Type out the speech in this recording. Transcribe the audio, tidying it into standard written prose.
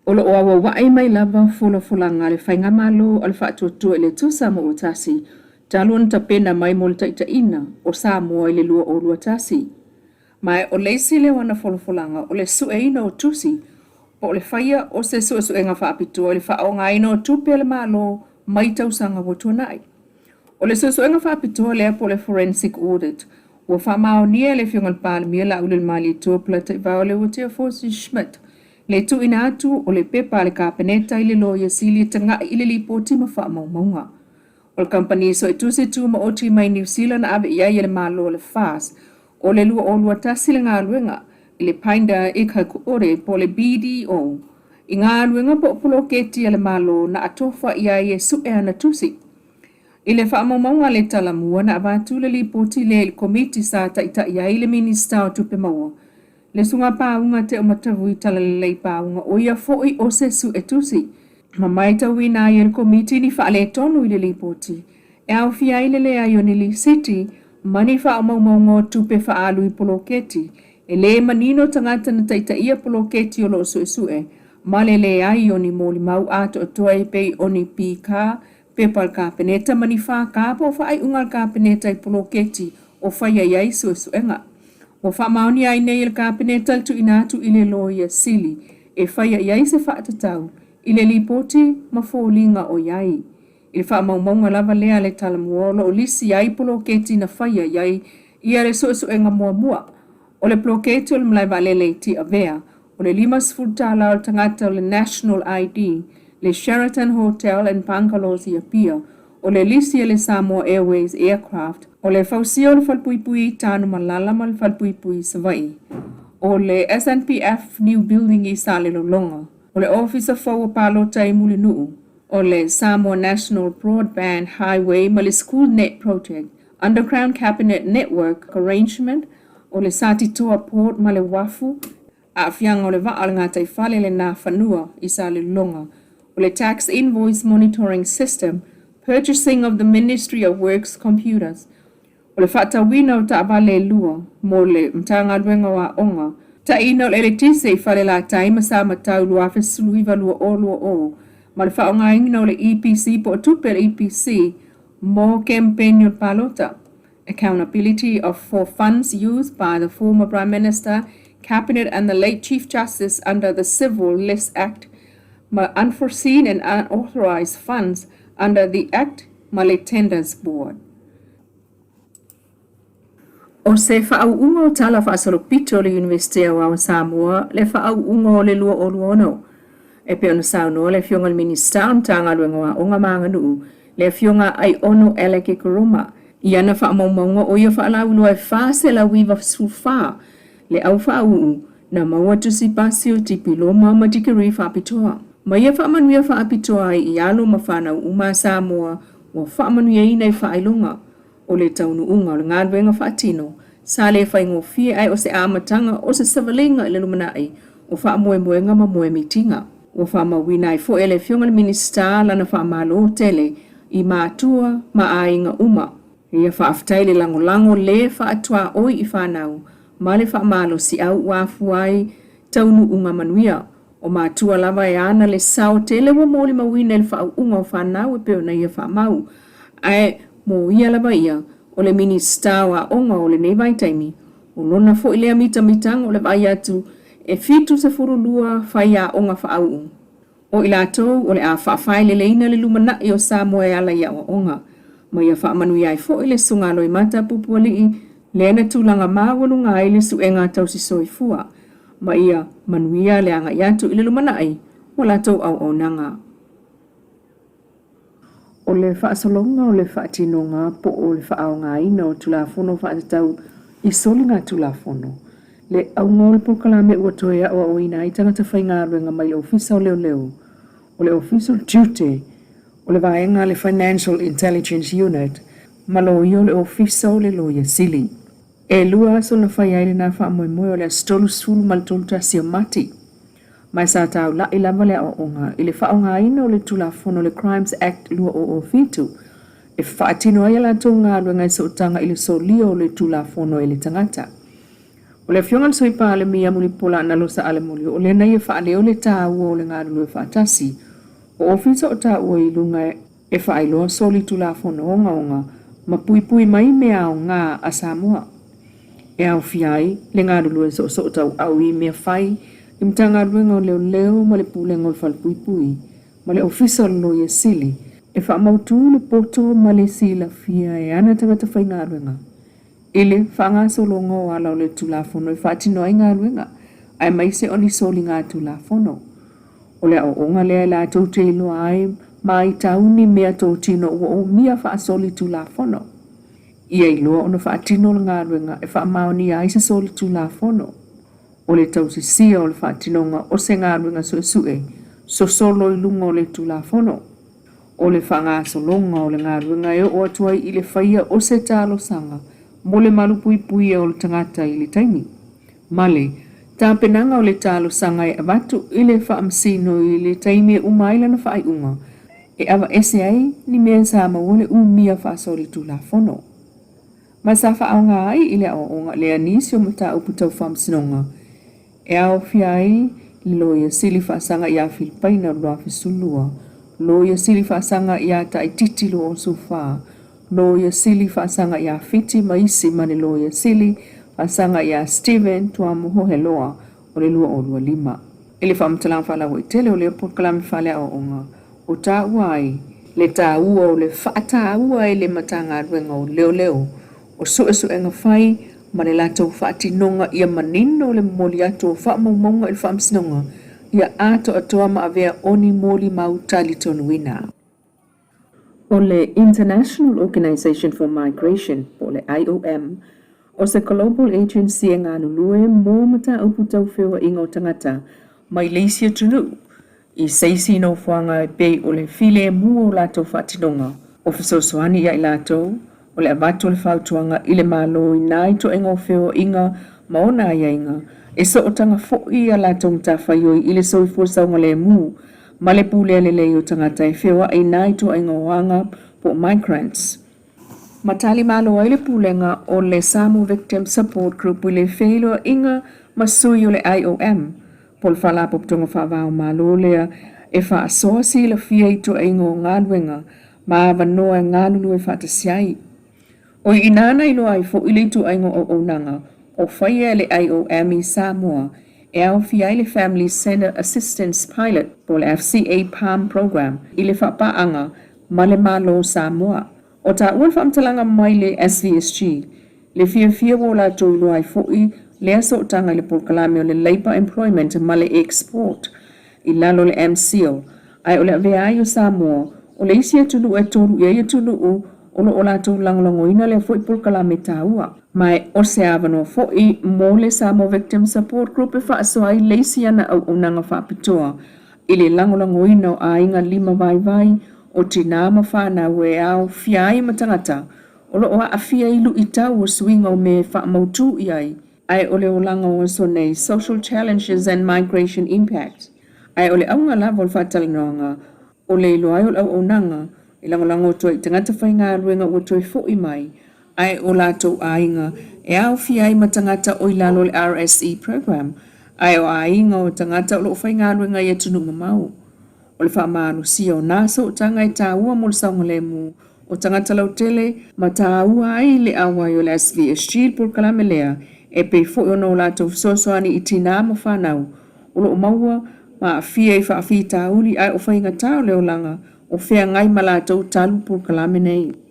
O lo o auauai mai lava folafolaga a le Faigamalo a le Faatuatua i le Atua Samoa ua Tasi talu ona tapena mai mo le taitaiina o Samoa i le 2021. Ma o le isi lea o ana folafolaga o le sueina o tusi po o le faia o se suesuega faapitoa i le faaaogaina o tupe a le Malo mai tausaga ua tuanai. O le suesuega faapitoa lea po o le forensic audit ua faamaonia e le Afioga i le Palemia Laaulialemalietoa Polataivao Leuatea Polataivao Fosi Schmidt le tuuina atu o le pepa a le Kapeneta i le Loia Sili e taga'i i le lipoti ma faamaumauga. O le kamupani suetusi tumaoti mai Niu Sila na ave i ai e le Malo o le FAS o le 2021 le galuega i le Binder Ikako'ore po o le BDO i galuega po o poloketi a le Malo na atofa i ai e su'e ana tusi. I le faamaumauga a le Talamua na avatu le lipoti lea i le Komiti sa taita'i ai le Minisita o Tupe Maua, le Susuga Pauga Teomatavui Talalelei Pauga ʻo ia foʻi o se suetusi, ma matauina ai e le Komiti ni faaletonu i le lipoti e aofia ai le leai o ni lisiti ma ni faamaumauga o tupe faaalu i poloketi e le manino tagata na taitaia poloketi o lo o suesue ma le leai o ni molimau atoatoa e pei o ni PK, Pepa a le Kapeneta, ma ni FK po o faaiuga a le Kapeneta i poloketi o faia i ai suesuega. Ua faamaonia ai nei e le Kapeneta le tuuina atu i le Loia Sili e faia i ai se faatatau i le lipoti ma foliga o i ai. I le faamaumauga lava lea a le Talamua o lo o lisi ai poloketi na faia i ai ia le suesuega muamua. O le poloketi o le malae vaalele i Tiavea, o le $50 tala o le tagata o le National ID, le Sheraton Hotel and Bungalows i Apia, o le lisi a le Samoa Airways Aircraft, o le fausia o le falepuipui i Tanumalala ma le falepuipui i Savaii, o le SNPF New Building i Salelologa, o le Ofisa fou o Palota i Mulinuu, o le Samoa National Broadband Highway ma le School Net Project, Underground Cabinet Network Arrangement, o le Satitoa Port ma le Uafu, aafiaga o le vaa o le gataifale le Nafanua i Salelologa, o le Tax Invoice Monitoring System, Purchasing of the Ministry of Works Computers, o le faatauina o taavale e lua mo le Matagaluega o Aoga, taina o le eletise i Falelatai ma Samatau 2019-2020 ma le faaaogaina o le EPC po o tupe a le EPC mo kempeini o le palota. Accountability of for funds used by the former Prime Minister, Cabinet and the late Chief Justice under the Civil List Act ma unforeseen and unauthorised funds under the Act ma le Tenders Board. O se faauuga o Tala Faasolopito o le Iunivesite Aoao o Samoa le faauuga o le 2026. E pei ona saunoa le Afioga i le Minisita o le Matagaluega o Aoga ma Aganuu, le Afioga Aiono Alec Ekeroma, i ana faamaumauga o ia faalauiloa e 494 le au faauu na maua tusi pasi o tipiloma ma dikeri faapitoa. Ma ia faamanuia faapitoa ai i alo ma fanau uma a Samoa ua faamanuiaina i faailoga o le taunuuga o le galuega faatino sa le faigofie ae o se amataga o se savaliga i le lumanai o faamoemoega ma moemitiga. Ua faamauina ai foi e le Afioga i le Minisita lana faamalo tele i matua ma aiga uma. Ia faafetai le lagolago le faatuaoi i fanau ma le faamalosiau ua afua ai taunuuga manuia. O matua lava e ana le sao tele ua molimauina i le faauuga o fanau e pei ona ia faamau. Ae mo ia lava ia, o le Minisita o Aoga o lenei vaitaimi, o lona foi lea mitamitaga o le vaai atu e 72 faiaoga faauu. O i latou o le a faafaileleina le lumanai o Samoa e ala i aoaoga, ma ia faamanuia ai foi le Susuga a Loimata Pupualii lea na tulaga maualuga ai le suega tausi soifua, ma ia manuia le agai atu i le lumanai o latou auaunaga. O le faasologa o le faatinoga po o le faaaogaina o Tulafono faatatau i soligatulafono, le auga o le polokalame ua toe aoaoina ai tagata faigaluega mai le Ofisa o Leoleo, o le Ofisa o le Tiute, o le vaega a le Financial Intelligence Unit ma loia o le Ofisa o le Loia Sili. E lua aso na fai ai lena faamoemoe o le aso 33 o Mati. Ma e sa taula'i lava le aoaoga i le faaaogaina o le Tulafono le Crimes Act 2007 e faatino ai a latou galuega i sootaga i le solia o le Tulafono e le tagata. O le Afioga i le Sui Palemia Mulipola Anarosa Alemoli o lena ia faaleo le taua o le galulue faatasi o ofisa o taua i luga e faailoa solitulafono ogaoga ma puipui mai mea aoga a Samoa e aofia ai le galulue soosoo tauau i mea fai i Matagaluega o Leoleo ma le Pulega o le Falepuipui ma le Ofisa o le Loia Sili e faamautu le poto ma le silafia e ana tagata faigaluega i le faagasologa o ala o le Tulafono e faatino ai galuega aemaise o ni soligatulafono. O le aoaoga lea e latou te iloa ai ma aitau ni mea totino ua umia faasolitulafono. Ia iloa ona faatino le galuega e faamaonia ai se solitulafono. O le tausisia o le faatinoga o se galuega suesue sosolo i luga o le Tulafono. O le faagasologa o le galuega e oo atu ai i le faia o se talosaga mo le malupuipuia o le tagata i le taimi ma le tapenaga o le talosaga e avatu i le Faamasino i le taimi e uma ai lana faaiuga e aveese ai ni mea sa maua le umia faasolitulafono ma sa faaaoga ai i le aoaoga lea nisi o mataupu tau faamasinoga e aofia ai le Loia Sili Faasaga iā Filipaina 2012, Loia Sili Faasaga iā Taititi 2014, Loia Sili Faasaga iā Fiti ma isi ma le Loia Sili Faasaga iā Steven Tuamohoheloa o le 2025. I le faamatalaga faalauaitele o lea polokalame faaleaoaoga, o taua ai le taua o le faataua e le Matagaluega o Leoleo o suesuega fai ma le latou faatinoga ia manino le momoli atu o faamaumauga i le Faamasinoga ia atoatoa ma avea o ni molimau talitonuina. O le International Organization for Migration po o le IOM, o se global agency e galulue mo mataupu tau feoaiga o tagata mai le isi atunuu i se isi nofoaga e pei o le filemu o latou faatinoga o fesoasoani ia i latou o le avatu o le fautuaga i le Malo i nā ituaiga o feoaiga ma ona aiaiga e sootaga foi a latou matafaioi i le soifua saogalemu ma le pulea lelei o tagata e feoai i nā ituaiga o aga po o migrants. Ma tali malo ai le pulega o le Samoa Victim Support Group i le feiloaiga ma sui o le IOM po o le Faalapotopotoga Faava-o-Malo lea e faasoa silafia i ituaiga o galuega ma avanoa e galulue faatasi ai. O i inā na iloa ai foi le ituaiga o auaunaga o faia e le IOM i Samoa e aofia ai le Family Centre Assistance Pilot po o le FCA Palm Program i le faapaaga ma le Malo o Samoa. O taua le faamatalaga mai le SVSG, le fiafia ua o latou iloa ai foi lea sootaga i le polokalame o le Labour Employment ma le Export i lalo o le MSEAL, ae o le avea ai o Samoa o le isi atunuu e tolu i ai atunuu o lo o latou lagolagoina lea foi polokalame taua. Ma o se avanoa foi mo le Samoa Victim Support Group e faasoa ai le isi ana auaunaga faapitoa i le lagolagoina o aiga lima vaivai o tinā ma fanau e aofia ai ma tagata o lo o aafia i luitau o suiga o mea e faamautū i ai ae o le olaga o aso nei, Social Challenges and Migration Impact. Ae o le auga lava o le faatalanoaga, o le iloa ai o le auaunaga e lagolago atu ai i tagata faigaluega ua toe foi mai ae o latou aiga e aofia ai ma tagata o i lalo o le RSE Program, ae o aiga o tagata o lo o faigaluega i atunuu mamao. O le faamalosia o nā sootaga e taua mo le saogalemu o tagata lautele ma taua ai le auai o le SVSG i le polokalame lea e pei foi ona o latou fesoasoani i tinā ma fanau o lo o maua ma aafia i faafitauli ae o faigata o le olaga o feagai ma latou talu polokalame nei.